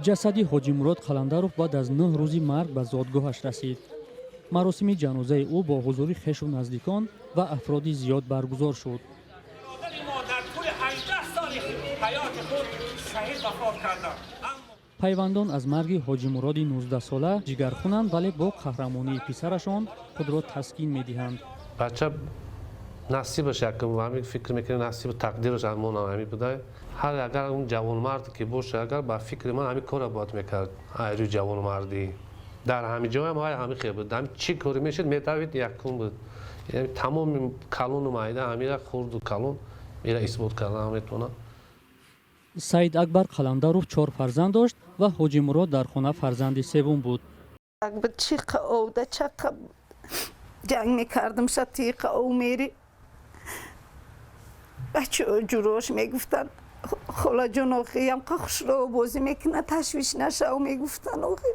Ҷасади Ҳоҷимурод Қаландаров баъд аз 9 рӯзи марг ба зодгоҳаш расид. Маросими ҷанозаи ӯ бо ҳузури хешу наздикон ва афроди зиёд баргузор шуд. Бародари мо дар тӯли 18 соли ҳаёти худ шаҳид вафот карданд. Пайвандон аз марги Ҳоҷимуроди 19-сола ҷигархунанд, вале бо қаҳрамонии писарашон худро таскин медиҳанд. Бача насибаш якм, ҳамин фикр мекунем, насибу тақдираш ҳамон ҳамин буда. Ҳар агар он ҷавонмард ки боша, агар ба фикри ман ҳамин корро бояд мекард. Айрӯи ҷавонмардӣ дар ҳамин ҷоям ҳай ҳамин хел буд. Ҳамин чӣ коре мешуд, медавид, якум буд. Яъне тамоми калону майда, ҳамира хурду калон мера исбот кардан метавонад. Саид Акбар Қаландаров чор фарзанд дошт ва Ҳоҷимурод дар хона фарзанди севум буд. Чиқа овда чақа ҷанг мекардам, шатиқа ов мери, бачаҳо ҷурош мегуфтанд: «Холаҷон, охи ямқа хушро бозӣ мекунад, ташвиш нашав», мегуфтанд. Охи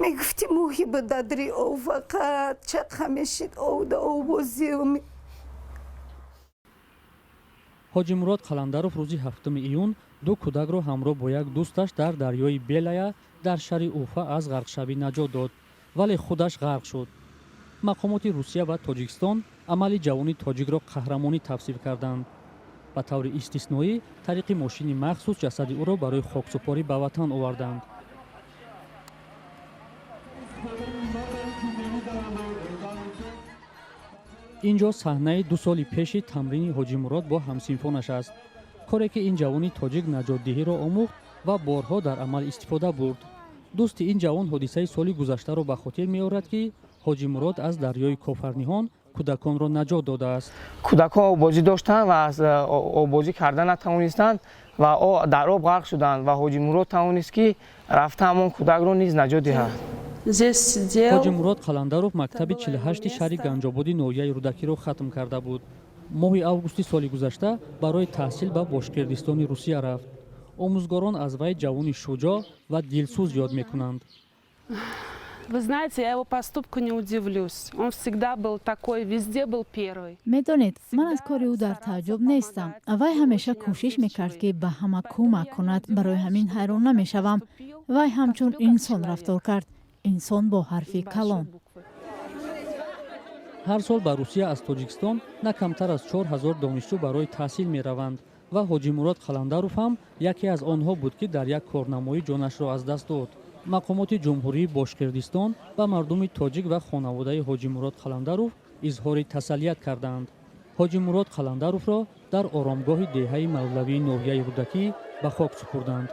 мегуфти моҳи ба дадри ов фақат чақа мешид, овда овбозӣ. Ҳоҷимурод Қаландаров рӯзи 7 июн ду кӯдакро ҳамроҳ бо як дӯсташ дар дарёи Белая дар шаҳри Уфа аз ғарқшавӣ наҷот дод, вале худаш ғарқ шуд. Мақомоти Русия ва Тоҷикистон амали ҷавони тоҷикро қаҳрамонӣ тавсиф карданд. Ба таври истисноӣ тариқи мошини махсус ҷасади ӯро барои хоксупорӣ ба ватан оварданд. Ин ҷо саҳнаи 2 соли пеши тамрини Ҳоҷимурод бо ҳамсинфонаш аст, коре ки ин ҷавони тоҷик наҷотдиҳиро омӯхт ва борҳо дар амал истифода бурд. Дӯсти ин ҷавон ҳодисаи соли гузаштаро ба хотир меорад, ки Ҳоҷимурод аз дарёи Кофарниҳон кӯдаконро наҷот додааст. Кӯдакон оббозӣ доштанд ва аз оббозӣ карда натавонистанд ва дар об ғарқ шуданд ва Ҳоҷимурод тавонист, ки рафта ҳамон кӯдакро низ наҷот диҳад. Ҳоҷимурод Қаландаров мактаби 48-и шаҳри Ганҷободи ноҳияи Рӯдакиро хатм карда буд. Моҳи августи соли гузашта барои таҳсил ба Бошқирдистони Русия рафт. Омӯзгорон аз вай ҷавони шуҷоъ ва дилсӯз ёд мекунанд. Вы знаете, я его поступку не удивлюсь. Он всегда был такой, везде был первый. Медонед, ман аз кори ӯ дар тааҷҷуб нестам. Вай ҳамеша кӯшиш мекард, ки ба ҳама кӯмак кунад. Барои ҳамин ҳайрон намешавам. Вай ҳамчун инсон рафтор кард, инсон бо ҳарфи калон. Ҳар сол ба Русия аз Тоҷикистон на камтар аз 4000 донишҷӯ барои таҳсил мераванд ва Ҳоҷимурод Қаландаров ҳам яке аз онҳо буд, ки дар як корнамоӣ ҷонашро аз даст дод. Мақомоти Ҷумҳурии Бошқирдистон ба мардуми тоҷик ва хонаводаи Ҳоҷимурод Қаландаров изҳори тасаллият кардаанд. Ҳоҷимурод Қаландаровро дар оромгоҳи деҳаи Мавлавии ноҳияи Рӯдакӣ ба хок супурданд.